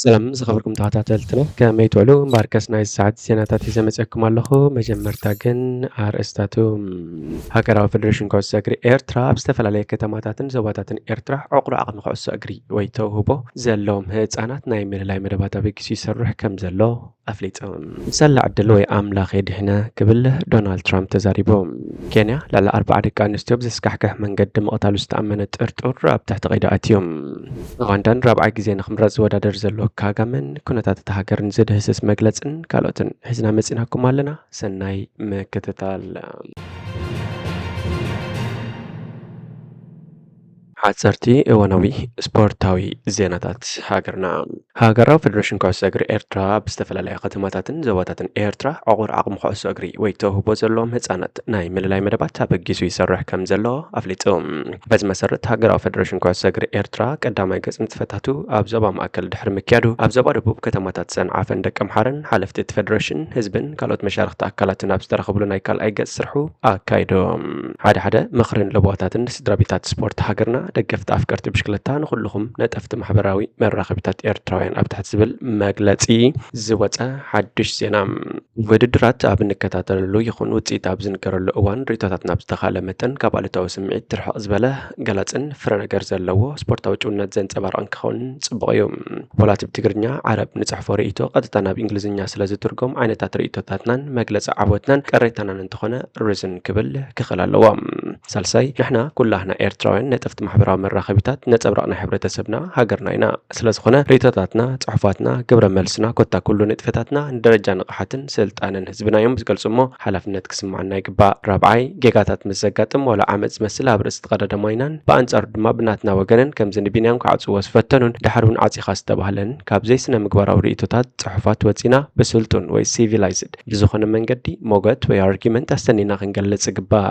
ሰላም ዝኸበርኩም ተኸታተልትና፣ ከመይ ትውዕሉ? እምበኣርከስ ናይ ሰዓት ዜናታት ሒዘ መፅአኩም ኣለኹ። መጀመርታ ግን ኣርእስታቱ። ሃገራዊ ፌደሬሽን ኩዕሶ እግሪ ኤርትራ ኣብ ዝተፈላለየ ከተማታትን ዞባታትን ኤርትራ ዕቑር ዓቕሚ ኩዕሶ እግሪ ወይ ተውህቦ ዘለዎም ህፃናት ናይ ምልላይ መደባት ኣበጊሱ ይሰርሕ ከም ዘሎ ኣፍሊጡ። ሳላ ዕድል ወይ ኣምላኽ የድሕነ ክብል ዶናልድ ትራምፕ ተዛሪቡ። ኬንያ ልዕሊ ኣርብዓ ደቂ ኣንስትዮ ብዘስካሕክሕ መንገዲ ምቕታሉ ዝተኣመነ ጥርጡር ኣብ ትሕቲ ቀይዲ ኣትዩ። ኡጋንዳን ራብዓይ ግዜ ንኽምረጽ ዝወዳደር ዘሎ ካጋመን ኩነታት እታ ሃገርን ዝድህስስ መግለጽን ካልኦትን ሒዝና መጺናኩም ኣለና። ሰናይ ምክትታል። ሓጸርቲ እዋናዊ ስፖርታዊ ዜናታት ሃገርና። ሃገራዊ ፌደሬሽን ኩዕሶ እግሪ ኤርትራ ኣብ ዝተፈላለያ ከተማታትን ዞባታትን ኤርትራ ዕቑር ዓቕሚ ኩዕሶ እግሪ ወይ ተውህቦ ዘለዎም ህጻናት ናይ ምልላይ መደባት ኣበጊሱ ይሰርሕ ከም ዘሎ ኣፍሊጡ። በዚ መሰረት ሃገራዊ ፌደሬሽን ኩዕሶ እግሪ ኤርትራ ቀዳማይ ገጽ ንጥፈታቱ ኣብ ዞባ ማእከል ድሕሪ ምክያዱ ኣብ ዞባ ደቡብ ከተማታት ሰንዓፈን ደቀምሓረን ሓለፍቲ እቲ ፌደሬሽን ህዝብን ካልኦት መሻርኽቲ ኣካላትን ኣብ ዝተረኸብሉ ናይ ካልኣይ ገጽ ስርሑ ኣካይዶም። ሓደ ሓደ ምኽርን ለበዋታትን ንስድራ ቤታት ስፖርት ሃገርና፣ ደገፍቲ ኣፍቀርቲ ብሽክለታ፣ ንኹልኹም ነጠፍቲ ማሕበራዊ መራኸቢታት ኤርትራውያን ኣብ ትሕቲ ዝብል መግለጺ ዝወጸ ሓድሽ ዜና። ውድድራት ኣብ እንከታተለሉ ይኹን ውጽኢት ኣብ ዝንገረሉ እዋን ርእይቶታትና ብዝተኻለ መጠን ካብ ኣሉታዊ ስምዒት ትርሕቕ ዝበለ ገላጽን ፍረ ነገር ዘለዎ ስፖርታዊ ጭውነት ዘንጸባርቕን ክኸውን ጽቡቕ እዩ። ፖላቲቭ ትግርኛ፣ ዓረብ ንጽሕፎ ርእይቶ ቀጥታ ናብ እንግሊዝኛ ስለ ዝትርጎም ዓይነታት ርእይቶታትናን መግለጺ ዓወትናን ቅሬታናን እንተኾነ ርዝን ክብል ክኽእል ኣለዎ። ሳልሳይ፣ ንሕና ኩላህና ኤርትራውያን ነጠፍቲ ማሕበራዊ መራኸቢታት ነጸብራቕ ናይ ሕብረተሰብና ሃገርና ኢና። ስለ ዝኾነ ርእይቶታትና፣ ጽሑፋትና፣ ግብረ መልስና ኮታ ኩሉ ንጥፈታትና ንደረጃ ንቕሓትን ስልጣንን ህዝብና እዮም ዝገልጹ እሞ ሓላፍነት ክስምዓና ይግባእ። ራብዓይ፣ ጌጋታት ምስ ዘጋጥም ዋላ ዓመጽ ዝመስል ኣብ ርእሲ ተቐዳዳማይናን ብኣንጻሩ ድማ ብናትና ወገንን ከምዚ ንቢንያም ክዓጽዎ ዝፈተኑን ድሓር እውን ዓጺኻ ዝተባህለን ካብ ዘይስነ ምግባራዊ ርእይቶታት ጽሑፋት ወጺና ብስልጡን ወይ ሲቪላይዝድ ብዝኾነ መንገዲ ሞገት ወይ ኣርጊመንት ኣሰኒና ክንገልጽ ይግባእ።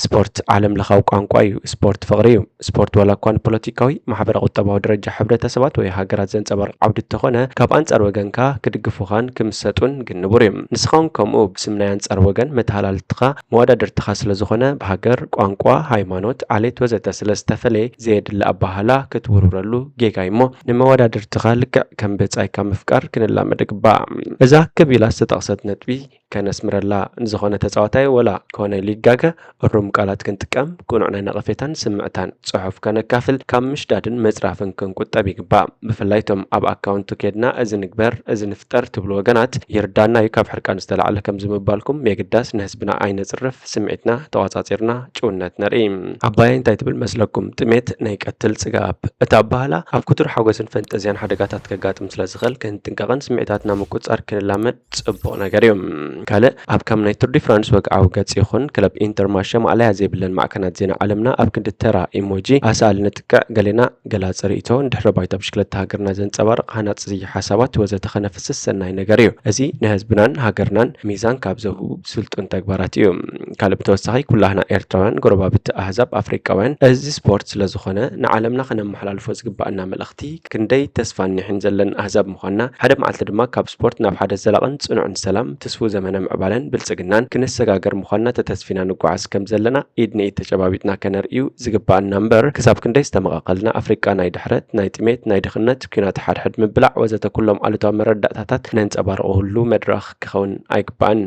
ስፖርት ዓለም ለኻዊ ቋንቋ እዩ። ስፖርት ፍቕሪ እዩ። ስፖርት ዋላ እኳ ንፖለቲካዊ፣ ማሕበረ ቁጠባዊ ደረጃ ሕብረተሰባት ወይ ሃገራት ዘንጸባርቕ ዓውዲ እንተኾነ ካብ ኣንጻር ወገንካ ክድግፉኻን ክምሰጡን ግን ንቡር እዩ። ንስኻ እውን ከምኡ ብስም ናይ ኣንጻር ወገን መተሃላልትኻ መወዳድርትኻ ስለ ዝኾነ ብሃገር፣ ቋንቋ፣ ሃይማኖት፣ ዓሌት ወዘተ ስለ ዝተፈለየ ዘየድሊ ኣባህላ ክትውርውረሉ ጌጋ እዩ እሞ ንመወዳድርትኻ ልክዕ ከም ብጻይካ ምፍቃር ክንላመድ ይግባእ። እዛ ክብ ኢላ ዝተጠቕሰት ነጥቢ ከነስምረላ ንዝኾነ ተጻዋታይ ወላ ኮነ ሊጋገ እሩም ቃላት ክንጥቀም ቅኑዕ ናይ ነቐፌታን ስምዕታን ጽሑፍ ከነካፍል ካብ ምሽዳድን ምጽራፍን ክንቁጠብ ይግባእ። ብፍላይ እቶም ኣብ ኣካውንቱ ኬድና እዚ ንግበር እዚ ንፍጠር ትብሉ ወገናት ይርዳና እዩ። ካብ ሕርቃን ዝተላዕለ ከምዚ ምባልኩም የግዳስ ንህዝብና ኣይነጽርፍ፣ ስምዒትና ተቋጻጺርና ጭውነት ነርኢ። ኣባየ እንታይ ትብል መስለኩም? ጥሜት ነይቀትል ጽጋብ። እታ ኣባህላ ኣብ ክቱር ሓጎስን ፈንጠዝያን ሓደጋታት ከጋጥም ስለ ዝኽእል ክንጥንቀቕን ስምዒታትና ምቁጽጻር ክንላመድ ጽቡቕ ነገር እዩ። ካልእ ኣብ ከም ናይ ቱር ዲ ፍራንስ ወግዓዊ ገጽ ይኹን ክለብ ኢንተርማሸ ማእለያ ዘይብለን ማዕከናት ዜና ዓለምና ኣብ ክንዲ ተራ ኢሞጂ ኣሳእሊ ንጥቅዕ ገሌና ገላጺ ርእይቶ ንድሕረ ባይታ ብሽክለታ ሃገርና ዘንጸባርቕ ሃናጺ ሓሳባት ወዘተ ከነፍስስ ሰናይ ነገር እዩ። እዚ ንህዝብናን ሃገርናን ሚዛን ካብ ዘህቡ ስልጡን ተግባራት እዩ። ካልእ ብተወሳኺ ኩላህና ኤርትራውያን ጎረባብቲ ኣህዛብ ኣፍሪቃውያን እዚ ስፖርት ስለ ዝኾነ ንዓለምና ከነመሓላልፎ ዝግባኣና መልእኽቲ ክንደይ ተስፋን ኒሕን ዘለና ኣህዛብ ምዃንና ሓደ መዓልቲ ድማ ካብ ስፖርት ናብ ሓደ ዘላቕን ጽኑዕን ሰላም ትስፉ ዘመነ ምዕባለን ብልጽግናን ክንሰጋገር ምዃንና ተተስፊና ንጓዓዝ ከም ዘለና ኢድ ንኢድ ተጨባቢጥና ከነርእዩ ዝግባኣና እምበር ክሳብ ክንደይ ዝተመቓቐልና ኣፍሪቃ ናይ ድሕረት፣ ናይ ጥሜት፣ ናይ ድኽነት፣ ኲናት ሓድሕድ ምብላዕ ወዘተ ኩሎም ኣሉታዊ መረዳእታታት ነንጸባርቑሉ መድረኽ ክኸውን ኣይግባእን።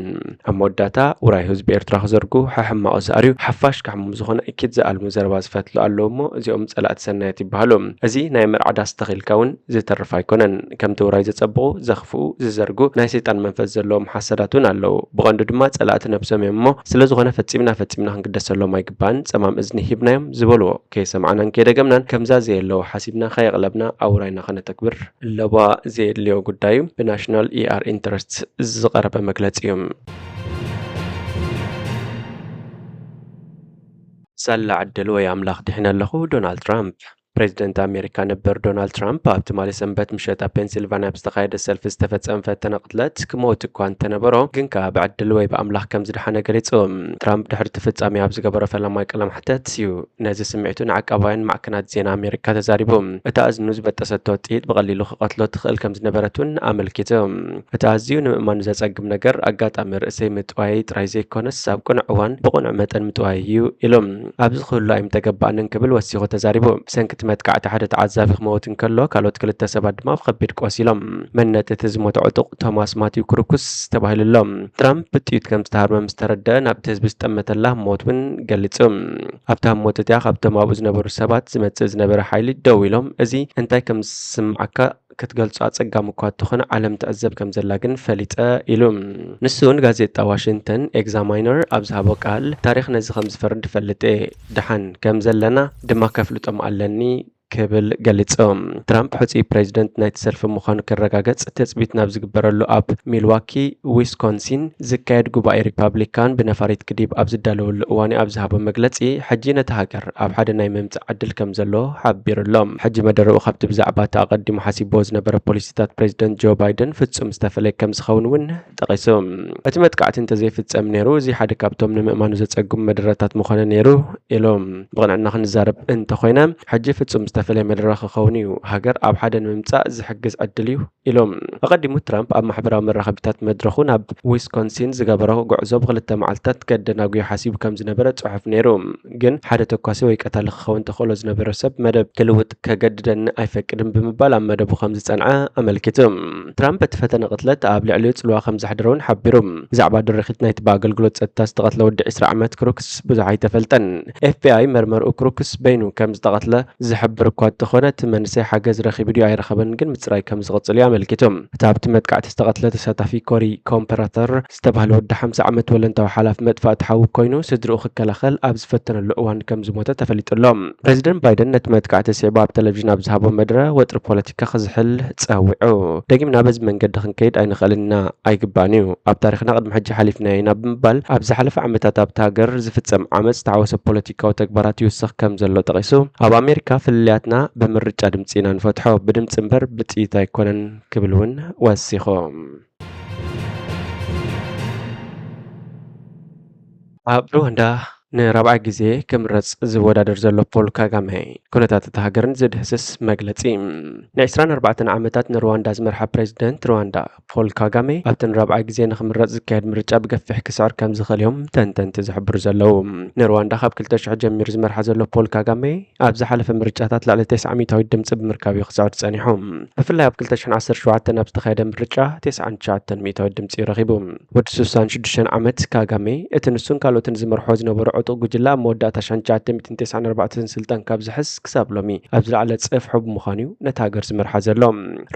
ኣብ መወዳእታ ውራይ ህዝቢ ኤርትራ ክዘርጉ ሕሕማቑ ዝኣርዩ ሓፋሽ ካሕሞም ዝኾነ እኪት ዝኣልሙ ዘረባ ዝፈትሉ ኣለዉ እሞ እዚኦም ጸላእቲ ሰናያት ይበሃሉ። እዚ ናይ መርዓ ዳስ ተኺልካ እውን ዝተርፍ ኣይኮነን። ከምቲ ውራይ ዘጸብቑ፣ ዘኽፍኡ፣ ዝዘርጉ ናይ ሰይጣን መንፈስ ዘለዎም ሓሳዳት እውን ኣለዉ። ብቐንዱ ድማ ጸላእቲ ነብሶም እዮም እሞ ስለ ዝኾነ ፈጺምና ፈጺምና ክንግደሰሎም ኣይግባእን። ጸማም እዝኒ ሂብናዮም ዝበልዎ ከይሰማዕናን ከይደገምናን ከምዛ ዘየለዎ ሓሲብና ከየቕለብና ኣብ ውራይና ከነተግብር ለባ ዘየድልዮ ጉዳይ እዩ። ብናሽናል ኢኣር ኢንተረስት ዝቐረበ መግለጺ እዩ። ሳላ ዕድል ወይ ኣምላኽ ድሒነ ኣለኹ፣ ዶናልድ ትራምፕ። ፕሬዚደንት ኣሜሪካ ነበር ዶናልድ ትራምፕ ኣብ ትማሊ ሰንበት ምሸት ኣብ ፔንሲልቫንያ ብዝተኻየደ ሰልፊ ዝተፈጸመ ፈተነ ቅትለት ክመውት እኳ እንተነበሮ ግን ከኣ ብዕድል ወይ ብኣምላኽ ከም ዝደሓነ ገሊጹ። ትራምፕ ድሕሪ እቲ ፍጻሜ ኣብ ዝገበሮ ፈላማይ ቃለ መሕተት እዩ ነዚ ስምዒቱ ንዓቃባውያን ማዕከናት ዜና ኣሜሪካ ተዛሪቡ። እታ እዝኑ ዝበጠሰቶ ጥይት ብቐሊሉ ክቐትሎ ትኽእል ከም ዝነበረት እውን ኣመልኪቱ። እቲ ኣዝዩ ንምእማኑ ዘጸግም ነገር ኣጋጣሚ ርእሰይ ምጥዋየይ ጥራይ ዘይኮነስ ኣብ ቅኑዕ እዋን ብቕኑዕ መጠን ምጥዋየይ እዩ ኢሉ። ኣብዚ ክህሉ ኣይምተገባኣንን ክብል ወሲኹ ተዛሪቡ። ብሰንኪ እቲ መጥቃዕቲ ሓደ ተዓዛቢ ክመውት እንከሎ፣ ካልኦት ክልተ ሰባት ድማ ብኸቢድ ቆሲሎም። መንነት እቲ ዝሞተ ዕጡቕ ቶማስ ማቲው ክሩክስ ተባሂሉ ኣሎ። ትራምፕ ብጥይት ከም ዝተሃርመ ምስ ተረድአ፣ ናብቲ ህዝቢ ዝጠመተ ላም ሞት እውን ገሊጹ። ኣብታ ህሞት እቲኣ ካብቶም ኣብኡ ዝነበሩ ሰባት ዝመጽእ ዝነበረ ሓይሊ ደው ኢሎም፣ እዚ እንታይ ከም ዝስምዓካ ክትገልጾ ኣጸጋሚ እኳ እንተኾነ፣ ዓለም ትዕዘብ ከም ዘላ ግን ፈሊጠ ኢሉ። ንሱ ንጋዜጣ ዋሽንግተን ኤግዛማይነር ኣብ ዝሃቦ ቃል፣ ታሪኽ ነዚ ከም ዝፈርድ እፈልጥ እየ፣ ደሓን ከም ዘለና ድማ ከፍልጦም ኣለኒ ክብል ገሊጹ። ትራምፕ ሕጹይ ፕሬዚደንት ናይቲ ሰልፊ ምዃኑ ክረጋገጽ ትጽቢት ናብ ዝግበረሉ ኣብ ሚልዋኪ ዊስኮንሲን ዝካየድ ጉባኤ ሪፓብሊካን ብነፋሪት ክዲብ ኣብ ዝዳለወሉ እዋን ኣብ ዝሃቦ መግለጺ፣ ሕጂ ነቲ ሃገር ኣብ ሓደ ናይ ምምጻእ ዕድል ከም ዘሎ ሓቢሩ ኣሎ። ሕጂ መደረኡ ካብቲ ብዛዕባ እቲ ኣቐዲሙ ሓሲብዎ ዝነበረ ፖሊሲታት ፕሬዚደንት ጆ ባይደን ፍጹም ዝተፈለየ ከም ዝኸውን እውን ጠቒሱ። እቲ መጥቃዕቲ እንተዘይፍጸም ነይሩ፣ እዚ ሓደ ካብቶም ንምእማኑ ዘጸግሙ መደረታት ምኾነ ነይሩ ኢሉ። ብቕንዕና ክንዛረብ እንተኾይነ፣ ሕጂ ፍጹም ዝተፈለየ መደረ ክኸውን እዩ። ሃገር ኣብ ሓደ ንምምጻእ ዝሕግዝ ዕድል እዩ ኢሎም። ኣቐዲሙ ትራምፕ ኣብ ማሕበራዊ መራኸቢታት መድረኹ ናብ ዊስኮንሲን ዝገበሮ ጉዕዞ ብክልተ መዓልትታት ከደናጉዮ ሓሲቡ ከም ዝነበረ ጽሑፍ ነይሩ። ግን ሓደ ተኳሲ ወይ ቀታሊ ክኸውን ተኽእሎ ዝነበሮ ሰብ መደብ ክልውጥ ከገድደኒ ኣይፈቅድን ብምባል ኣብ መደቡ ከም ዝጸንዐ ኣመልኪቱ። ትራምፕ እቲ ፈተነ ቅትለት ኣብ ልዕሊኡ ጽልዋ ከም ዘሕደረ እውን ሓቢሩ። ብዛዕባ ድርኺት ናይቲ ብኣገልግሎት ጸጥታ ዝተቐትለ ወዲ ዕስራ ዓመት ክሩክስ ብዙሕ ኣይተፈልጠን። ኤፍ ቢ ኣይ መርመርኡ ክሩክስ በይኑ ከም ዝተቐትለ ዝሕብር እኳ እንተኾነ፣ እቲ መንእሰይ ሓገዝ ረኺቡ ድዩ ኣይረኸበን ግን ምጽራይ ከም ዝቕጽል እዩ ኣመልኪቱ። እቲ ኣብቲ መጥቃዕቲ ዝተቐትለ ተሳታፊ ኮሪ ኮምፐራተር ዝተባህለ ወዲ ሓምሳ ዓመት ወለንታዊ ሓላፊ መጥፋእቲ ሓዊ ኮይኑ፣ ስድርኡ ክከላኸል ኣብ ዝፈተነሉ እዋን ከም ዝሞተ ተፈሊጡ ኣሎ። ፕሬዚደንት ባይደን ነቲ መጥቃዕቲ ስዒቡ ኣብ ቴሌቪዥን ኣብ ዝሃቦ መደረ፣ ወጥሪ ፖለቲካ ክዝሕል ጸዊዑ። ደጊምና በዚ መንገዲ ክንከይድ ኣይንኽእልን ኢና፣ ኣይግባእን እዩ። ኣብ ታሪኽና ቅድሚ ሕጂ ሓሊፍናዮ ኢና ብምባል፣ ኣብ ዝሓለፈ ዓመታት ኣብታ ሃገር ዝፍጸም ዓመጽ ዝተሓወሰ ፖለቲካዊ ተግባራት ይውስኽ ከም ዘሎ ጠቒሱ፣ ኣብ ኣሜሪካ ፍልልያትና ብምርጫ ድምጺ ኢና ንፈትሖ፣ ብድምጺ እምበር ብጥይት ኣይኮነን ክብል እውን ወሲኹ። ኣብ ሩዋንዳ ንራብዓይ ግዜ ክምረጽ ዝወዳደር ዘሎ ፖል ካጋሜ፣ ኩነታት እታ ሃገርን ዝድህስስ መግለጺ። ን ዕስራን ኣርባዕተን ዓመታት ንሩዋንዳ ዝመርሓ ፕሬዚደንት ሩዋንዳ ፖል ካጋሜ፣ ኣብቲ ንራብዓይ ግዜ ንክምረጽ ዝካየድ ምርጫ ብገፊሕ ክስዕር ከም ዝኽእል እዮም ተንተንቲ ዝሕብሩ ዘለዉ። ንሩዋንዳ ካብ ክልተ ሽሕ ጀሚሩ ዝመርሓ ዘሎ ፖል ካጋሜ፣ ኣብ ዝሓለፈ ምርጫታት ልዕሊ ተስዓ ሚእታዊት ድምጺ ብምርካብ እዩ ክስዕር ጸኒሑ። ብፍላይ ኣብ ክልተ ሽሕን ዓሰርተ ሸውዓተን ኣብ ዝተኻየደ ምርጫ፣ ተስዓን ትሽዓተን ሚእታዊት ድምጺ እዩ ረኺቡ። ወዲ ስሳን ሽዱሽተን ዓመት ካጋሜ፣ እቲ ንሱን ካልኦትን ዝመርሖ ዝነበሩ ዕጡቕ ጉጅለ፣ ኣብ መወዳእታ ሻንሻዓተ ሚእትን ተስዓን ኣርባዕተን ስልጣን ካብ ዝሕዝ ክሳብ ሎሚ ኣብ ዝለዓለ ጽፍሑ ብምዃኑ እዩ ነታ ሃገር ዝመርሓ ዘሎ።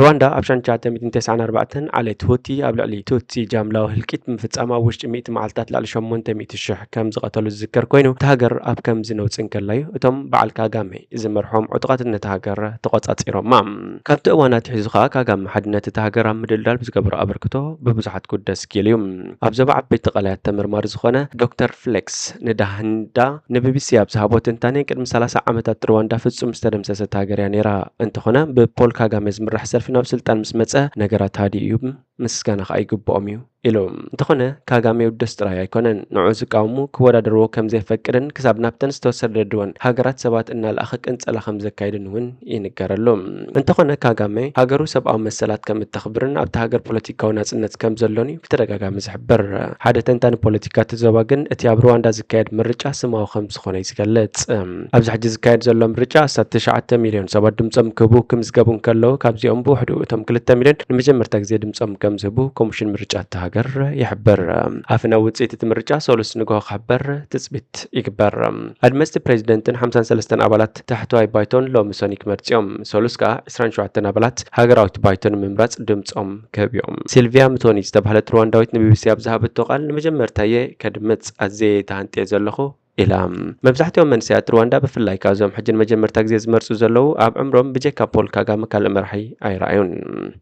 ሩዋንዳ ኣብ ሻንሻዓተ ሚእትን ተስዓን ኣርባዕተን ዓሌት ሁቲ ኣብ ልዕሊ ቱትሲ ጃምላዊ ህልቂት ብምፍጻም፣ ኣብ ውሽጢ ሚእቲ መዓልታት ልዕሊ ሸሞንተ ሚእቲ ሽሕ ከም ዝቐተሉ ዝዝከር ኮይኑ፣ እታ ሃገር ኣብ ከምዚ ነውጺ እንከላ እዩ እቶም በዓል ካጋሜ ዝመርሖም ዕጡቓት ነታ ሃገር ተቖጻጺሮማ። ካብቲ እዋን ኣትሒዙ ከኣ ካጋሜ ሓድነት እታ ሃገር ኣብ ምድልዳል ብዝገበሮ ኣበርክቶ ብብዙሓት ክውደስ ክኢሉ እዩ። ኣብ ዞባ ዓበይቲ ቀላያት ተመርማሪ ዝኾነ ዶክተር ፍሌክስ ንዳህንዳ ንቢቢሲ ኣብ ዝሃቦ ትንታኔ፣ ቅድሚ ሰላሳ ዓመታት ሩዋንዳ ፍጹም ዝተደምሰሰት ሃገር እያ ነይራ። እንተኾነ፣ ብፖል ካጋሜ ዝምራሕ ሰልፊ ናብ ስልጣን ምስ መጸ፣ ነገራት ሃዲኡ እዩ፣ ምስጋና ከኣ ይግብኦም እዩ ኢሉ። እንተኾነ፣ ካጋሜ ውደስ ጥራይ ኣይኮነን። ንዕኡ ዝቃወሙ ክወዳደርዎ ከም ዘየፈቅድን ክሳብ ናብተን ዝተወሰደድወን ሃገራት ሰባት እናለኣኸ ቅንጸላ ከም ዘካይድን እውን ይንገረሉ። እንተኾነ፣ ካጋሜ ሃገሩ ሰብኣዊ መሰላት ከም እተኽብርን ኣብታ ሃገር ፖለቲካዊ ናጽነት ከም ዘሎን እዩ ብተደጋጋሚ ዝሕብር። ሓደ ተንታኒ ፖለቲካ እቲ ዞባ ግን፣ እቲ ኣብ ሩዋንዳ ዝካየድ ምርጫ ስማዊ ከም ዝኾነ እዩ ዝገልጽ። ኣብዚ ሕጂ ዝካየድ ዘሎ ምርጫ ኣስታት ትሽዓተ ሚልዮን ሰባት ድምጾም ክህቡ ክምዝገቡ እንከለዉ፣ ካብዚኦም ብውሕዱ እቶም ክልተ ሚልዮን ንመጀመርታ ግዜ ድምጾም ከም ዝህቡ ኮሚሽን ምርጫ እታ ሃገር ይሕብር። ኣፈ ናብ ውጽኢት እቲ ምርጫ ሰሉስ ንግሆ ክሕበር ትጽቢት ይግበር። ኣድመጽቲ ፕሬዚደንትን ሓምሳን ሰለስተን ኣባላት ታሕተዋይ ባይቶን ሎሚ ሰኑይ ክመርጹ እዮም። ሰሉስ ከኣ ዕስራን ሸውዓተን ኣባላት ሃገራዊት ባይቶ ንምምራጽ ድምጾም ክህቡ እዮም። ሲልቪያ ምቶኒ ዝተባህለት ሩዋንዳዊት ንቢቢሲ ኣብ ዝሃበቶ ቃል፣ ንመጀመርታ እየ ከድምጽ፣ ኣዝየ ተሃንጥየ ዘለኹ ኢላ። መብዛሕትኦም መንእሰያት ሩዋንዳ፣ ብፍላይ ከኣ እዞም ሕጂ ንመጀመርታ ግዜ ዝመርጹ ዘለዉ፣ ኣብ ዕምሮም ብጀካ ፖል ካጋመ ካልእ መራሒ ኣይረኣዩን።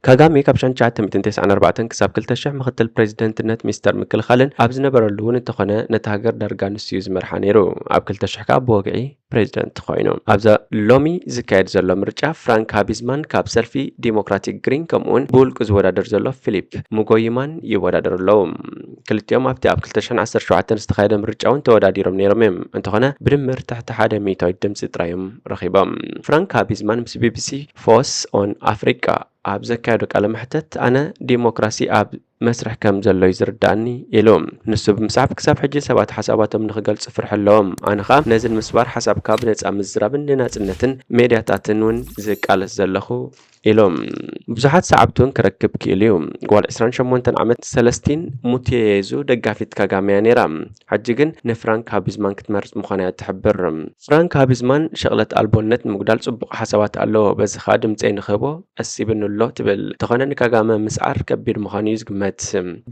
ካጋሜ ካብ ሻንሻዓተ ሚእትን ተስዓን ኣርባዕተን ክሳብ ክልተ ሽሕ ምኽትል ፕሬዚደንትነት ሚኒስተር ምክልኻልን ኣብ ዝነበረሉ እውን እንተኾነ፣ ነታ ሃገር ዳርጋ ንሱ እዩ ዝመርሓ ነይሩ። ኣብ ክልተ ሽሕ ከኣ ብወግዒ ፕሬዚደንት ኮይኑ። ኣብዛ ሎሚ ዝካየድ ዘሎ ምርጫ፣ ፍራንክ ሃቢዝማን ካብ ሰልፊ ዲሞክራቲክ ግሪን፣ ከምኡውን ብውልቁ ዝወዳደር ዘሎ ፊሊፕ ሙጎይማን ይወዳደሩ ኣለዉ። ክልቲኦም ኣብቲ ኣብ ክልተ ሽሕን ዓሰርተ ሸውዓተን ዝተኻየደ ምርጫ እውን ተወዳዲሮም ነይሮም እዮም። እንተኾነ፣ ብድምር ትሕቲ ሓደ ሚእታዊት ድምፂ ጥራይ እዮም ረኺቦም። ፍራንክ ሃቢዝማን ምስ ቢቢሲ ፎስ ኦን ኣፍሪቃ ኣብ ዘካየዶ ቃለ መሕተት፣ ኣነ ዲሞክራሲ ኣብ መስርሕ ከም ዘሎ እዩ ዝርዳእኒ ኢሉ። ንሱ ብምስዓብ፣ ክሳብ ሕጂ ሰባት ሓሳባቶም ንክገልጹ ፍርሒ ኣለዎም፣ ኣነ ኸኣ ነዚ ንምስባር ሓሳብካ ብነጻ ምዝራብን ንናጽነትን ሜድያታትን እውን ዝቃለስ ዘለኹ ኢሉ። ብዙሓት ሰዓብቲ እውን ክረክብ ክኢሉ እዩ። ጓል ዕስራን ሸሞንተን ዓመት ሰለስቲን ሙቴየዙ ደጋፊት ካጋመ እያ ነይራ። ሕጂ ግን ንፍራንክ ሃቢዝማን ክትመርጽ ምዃና እያ ትሕብር። ፍራንክ ሃቢዝማን ሸቕለት ኣልቦነት ንምጉዳል ጽቡቕ ሓሳባት ኣለዎ፣ በዚ ኸኣ ድምጸይ ንክህቦ ቀሲብኒ ኣሎ ትብል። እንተኾነ ንካጋመ ምስዓር ከቢድ ምዃኑ እዩ ዝግመት።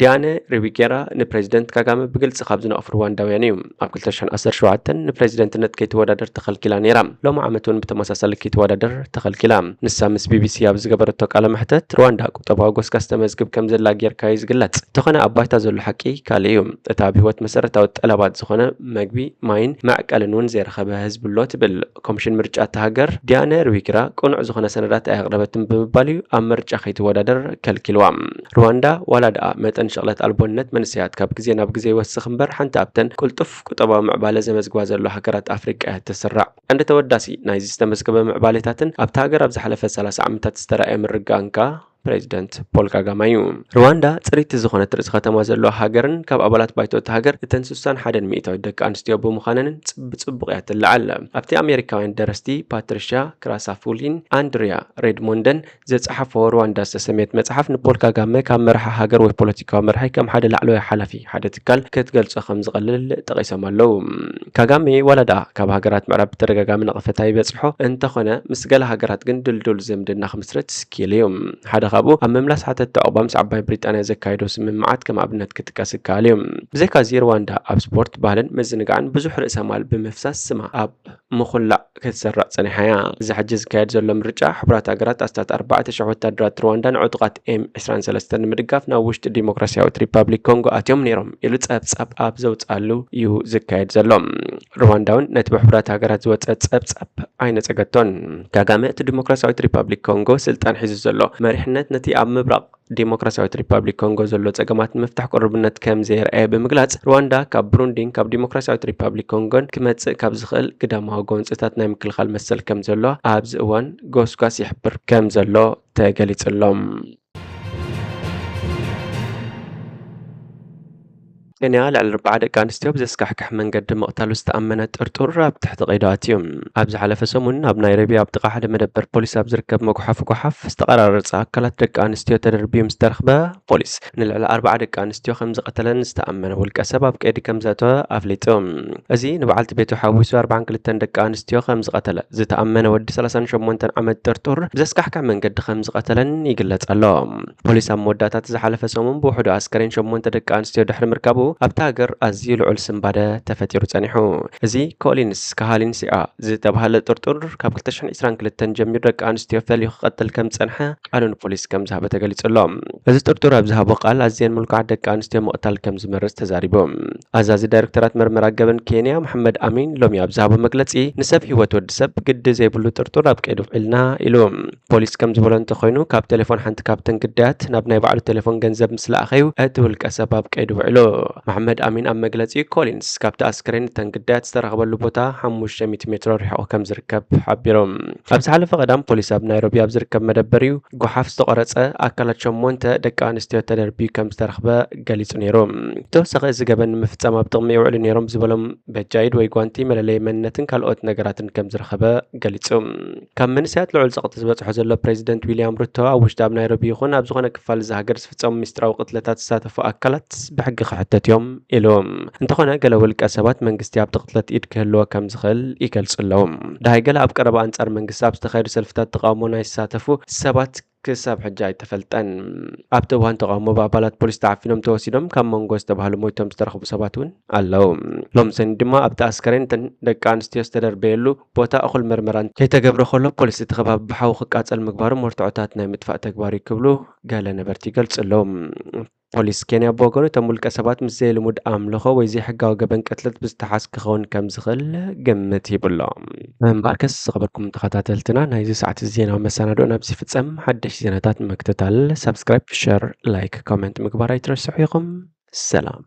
ዲያነ ሪዊጌራ ንፕሬዚደንት ካጋመ ብግልጺ ካብ ዝነቕፉ ሩዋንዳውያን እዩ። ኣብ ክልተ ሽሕን ዓሰርተ ሸውዓተን ንፕሬዚደንትነት ከይትወዳደር ተኸልኪላ ነይራ። ሎሚ ዓመት እውን ብተመሳሳሊ ከይትወዳደር ተኸልኪላ። ንሳ ምስ ቢቢሲ ኣብ ዝገበረቶ ቃለ መሕተት፣ ሩዋንዳ ቁጠባዊ ጎስጋስ ተመዝግብ ከም ዘላ ጌርካ እዩ ዝግለጽ። እንተኾነ ኣብ ባይታ ዘሎ ሓቂ ካልእ እዩ። እቲ ኣብ ህይወት መሰረታዊ ጠለባት ዝኾነ መግቢ፣ ማይን መዕቀልን እውን ዘይረኸበ ህዝቢ ኣሎ ትብል። ኮሚሽን ምርጫ እታ ሃገር፣ ዲያነ ሪዊጊራ፣ ቅኑዕ ዝኾነ ሰነዳት ኣየቕረበትን ብምባል እዩ ኣብ ምርጫ ከይትወዳደር ከልኪልዋ። ሩዋንዳ ዋላ ደኣ መጠን ሸቕለት ኣልቦነት መንእሰያት ካብ ግዜ ናብ ግዜ ይወስኽ እምበር፣ ሓንቲ ኣብተን ቅልጡፍ ቁጠባዊ ምዕባለ ዘመዝግባ ዘሎ ሃገራት ኣፍሪቃ እያ ትስራዕ። ቀንዲ ተወዳሲ ናይዚ ዝተመዝገበ ምዕባሌታትን ኣብታ ሃገር ኣብ ዝሓለፈ ሰላሳ ዓመታት ዝተራእየ ምርግጋእን ከኣ ፕሬዚደንት ፖል ካጋማ እዩ። ሩዋንዳ ጽርይቲ ዝኾነት ርእሲ ከተማ ዘለዋ ሃገርን ካብ ኣባላት ባይቶ እታ ሃገር እተን ስሳን ሓደን ሚእታዊት ደቂ ኣንስትዮ ብምዃነንን ጽብ-፣ ብጽቡቕ እያ ትለዓል። ኣብቲ ኣሜሪካውያን ደረስቲ ፓትሪሻ ክራሳፉሊን ኣንድሪያ ሬድሞንደን ዘጽሓፎ ሩዋንዳ ዝተሰምየት መጽሓፍ ንፖል ካጋመ ካብ መራሒ ሃገር ወይ ፖለቲካዊ መራሒ ከም ሓደ ላዕለዋይ ሓላፊ ሓደ ትካል ክትገልጾ ከም ዝቐልል ጠቒሶም ኣለዉ። ካጋሜ ዋላ ደኣ ካብ ሃገራት ምዕራብ ብተደጋጋሚ ነቐፈታ ይበጽሖ እንተኾነ፣ ምስ ገለ ሃገራት ግን ድልዱል ዝምድና ክምስርት ክኢሉ እዩ። ሓደ ካብኡ ኣብ ምምላስ ሓተት ዑቕባ ምስ ዓባይ ብሪጣንያ ዘካየዶ ስምምዓት ከም ኣብነት ክጥቀስ ይከኣል እዩ። ብዘይካዚ ሩዋንዳ ኣብ ስፖርት፣ ባህልን ምዝንጋዕን ብዙሕ ርእሰ ማል ብምፍሳስ ስማ ኣብ ምኹላዕ ክትስራዕ ጸኒሓ እያ። እዚ ሕጂ ዝካየድ ዘሎ ምርጫ ሕቡራት ሃገራት ኣስታት ኣርባዕተ ሽሕ ወታደራት ሩዋንዳ ንዕጡቓት ኤም ዕስራን ሰለስተን ንምድጋፍ ናብ ውሽጢ ዲሞክራሲያዊት ሪፓብሊክ ኮንጎ ኣትዮም ነይሮም ኢሉ ጸብጻብ ኣብ ዘውጽኣሉ እዩ ዝካየድ ዘሎ። ሩዋንዳ እውን ነቲ ብሕቡራት ሃገራት ዝወጸ ጸብጻብ ኣይነጸገቶን። ካጋመ እቲ ዲሞክራሲያዊት ሪፓብሊክ ኮንጎ ስልጣን ሒዙ ዘሎ መሪሕነት ነቲ ኣብ ምብራቕ ዲሞክራሲያዊት ሪፓብሊክ ኮንጎ ዘሎ ጸገማት ንምፍታሕ ቅሩብነት ከም ዘየርኣየ ብምግላጽ፣ ሩዋንዳ ካብ ብሩንዲን ካብ ዲሞክራሲያዊት ሪፓብሊክ ኮንጎን ክመጽእ ካብ ዝኽእል ግዳማዊ ጎንጽታት ናይ ምክልኻል መሰል ከም ዘሎ ኣብዚ እዋን ጎስጓስ ይሕብር ከም ዘሎ ተገሊጹ ኣሎ። ኬንያ ልዕሊ ኣርባዓ ደቂ ኣንስትዮ ብዘስካሕክሕ መንገዲ ምቕታሉ ዝተኣመነ ጥርጡር ኣብ ትሕቲ ቀይዲ ኣትዩ። ኣብ ዝሓለፈ ሰሙን ኣብ ናይሮቢ ኣብ ጥቓ ሓደ መደበር ፖሊስ ኣብ ዝርከብ መጉሓፊ ጓሓፍ ዝተቐራረጸ ኣካላት ደቂ ኣንስትዮ ተደርብዩ ምስ ተረኽበ፣ ፖሊስ ንልዕሊ ኣርባዓ ደቂ ኣንስትዮ ከም ዝቐተለን ዝተኣመነ ውልቀ ሰብ ኣብ ቀይዲ ከም ዘእተወ ኣፍሊጡ። እዚ ንበዓልቲ ቤቱ ሓዊሱ ኣርባዓን ክልተን ደቂ ኣንስትዮ ከም ዝቐተለ ዝተኣመነ ወዲ ሰላሳን ሸሞንተን ዓመት ጥርጡር ብዘስካሕክሕ መንገዲ ከም ዝቐተለን ይግለጽ ኣሎ። ፖሊስ ኣብ መወዳእታ እቲ ዝሓለፈ ሰሙን ብውሕዱ ኣስከሬን ሸሞንተ ደቂ ኣንስትዮ ድሕሪ ምርካቡ ኣብታ ሃገር ኣዝዩ ልዑል ስንባደ ተፈጢሩ ጸኒሑ። እዚ ኮሊንስ ካሃሊንሲኣ ዝተባህለ ጥርጡር ካብ ክልተ ሽሕን ዕስራን ክልተን ጀሚሩ ደቂ ኣንስትዮ ፈልዩ ክቐትል ከም ዝጸንሐ ቃሉ ንፖሊስ ከም ዝሃበ ተገሊጹ ኣሎ። እዚ ጥርጡር ኣብ ዝሃቦ ቃል ኣዝየን ምልኩዓት ደቂ ኣንስትዮ ምቕታል ከም ዝመርጽ ተዛሪቡ። ኣዛዚ ዳይሬክተራት መርመራ ገበን ኬንያ መሐመድ ኣሚን ሎሚ ኣብ ዝሃቦ መግለጺ ንሰብ ህይወት ወዲ ሰብ ግዲ ዘይብሉ ጥርጡር ኣብ ቀይዲ ውዒልና ኢሉ። ፖሊስ ከም ዝበሎ እንተኾይኑ ካብ ቴሌፎን ሓንቲ ካብተን ግዳያት ናብ ናይ ባዕሉ ቴሌፎን ገንዘብ ምስ ለኣኸዩ እቲ ውልቀ ሰብ ኣብ ቀይዲ ውዒሉ። መሐመድ ኣሚን ኣብ መግለጺ ኮሊንስ ካብቲ ኣስክሬን እተን ግዳያት ዝተረኸበሉ ቦታ ሓሙሽተ ሚእቲ ሜትሮ ርሒቑ ከም ዝርከብ ሓቢሩ። ኣብ ዝሓለፈ ቀዳም ፖሊስ ኣብ ናይሮቢ ኣብ ዝርከብ መደበሪኡ ጎሓፍ ዝተቖረጸ ኣካላት ሸሞንተ ደቂ ኣንስትዮ ተደርብዩ ከም ዝተረኽበ ገሊጹ ነይሩ። ብተወሳኺ እዚ ገበን ንምፍጻም ኣብ ጥቕሚ ይውዕሉ ነይሮም ዝበሎም በጃይድ ወይ ጓንቲ፣ መለለዪ መንነትን ካልኦት ነገራትን ከም ዝረኸበ ገሊጹ። ካብ መንእሰያት ልዑል ጸቕጢ ዝበጽሖ ዘሎ ፕሬዚደንት ዊልያም ሩቶ ኣብ ውሽጢ ኣብ ናይሮቢ ይኹን ኣብ ዝኾነ ክፋል እዚ ሃገር ዝፍጸሙ ሚስጥራዊ ቅትለታት ዝሳተፉ ኣካላት ብሕጊ ክሕተቱ እዮም ኢሉ። እንተኾነ ገለ ውልቀ ሰባት መንግስቲ ኣብቲ ቅትለት ኢድ ክህልዎ ከም ዝኽእል ይገልጹ ኣለዉ። ደሃይ ገለ ኣብ ቀረባ ኣንጻር መንግስቲ ኣብ ዝተኻየዱ ሰልፍታት ተቓውሞ ናይ ዝሳተፉ ሰባት ክሳብ ሕጂ ኣይተፈልጠን። ኣብቲ እዋን ተቓውሞ ብኣባላት ፖሊስ ተዓፊኖም ተወሲዶም ካብ መንጎ ዝተባህሉ ሞይቶም ዝተረኽቡ ሰባት እውን ኣለዉ። ሎሚ ሰኒ ድማ ኣብቲ ኣስከሬን እተን ደቂ ኣንስትዮ ዝተደርበየሉ ቦታ እኹል መርመራ ከይተገብረ ከሎ ፖሊስ እቲ ከባቢ ብሓዊ ክቃጸል ምግባሩ መርትዖታት ናይ ምጥፋእ ተግባር እዩ ክብሉ ገለ ነበርቲ ይገልጹ ኣለዉ። ፖሊስ ኬንያ ብወገኑ እቶም ውልቀ ሰባት ምስ ዘይልሙድ ኣምልኾ ወይ ዘይሕጋዊ ገበን ቅትለት ብዝተሓዝ ክኸውን ከም ዝኽእል ግምት ሂቡ ኣሎ። እምበኣርከስ ዝኸበርኩም ተኸታተልትና ናይዚ ሰዓት ዜናዊ መሰናድኦ ናብዚ ይፍጸም። ሓደሽ ዜናታት ንምክትታል ሳብስክራይብ፣ ሸር፣ ላይክ፣ ኮመንት ምግባር ኣይትረስሑ ኢኹም። ሰላም።